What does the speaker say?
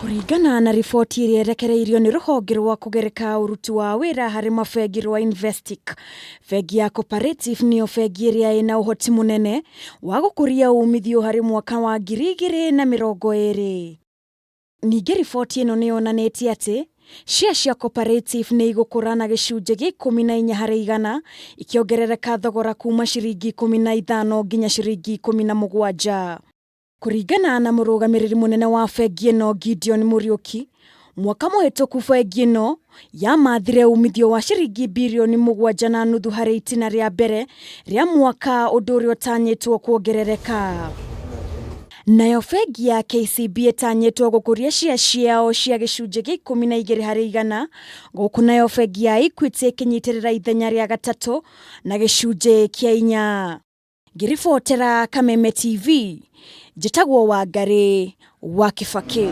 Kũringana na riboti ĩrĩa ĩrekereirio nĩ rũhonge rwa kũgereka ũruti wa wĩra harĩ mabengi rwa Investic, bengi ya Cooperative nĩyo bengi ĩrĩa ĩna ũhoti mũnene wa gũkũria umithio harĩ mwaka wa 2020. Ningĩ riboti ĩno nĩ yonanĩtie atĩ share cia Cooperative nĩ igũkũra na gĩcunjĩ gĩa 14% ikĩongerereka thogora kuma ciringi 15 nginya ciringi 17. Kũringana na mũrũgamĩrĩri mũnene wa bengi ĩno Gideon Muriũki, mwaka mũhĩtũku bengi ĩno yamathire umithio wa ciringi birioni 7.5 harĩ itina rĩa mbere rĩa mwaka ũndũ ũrĩa ũtanyĩtwo kuongerereka. Nayo bengi ya KCB ĩtanyĩtwo gũkũria share ciao cia gĩcunjĩ gĩa 12% gũkũ nayo bengi ya Equity ĩkĩnyitĩrĩra ithenya rĩa gatatũ na gĩcunjĩ kĩa 4. Ngĩribotera Kameme TV, njĩtagwo Wangarĩ wa Kĩbakĩ.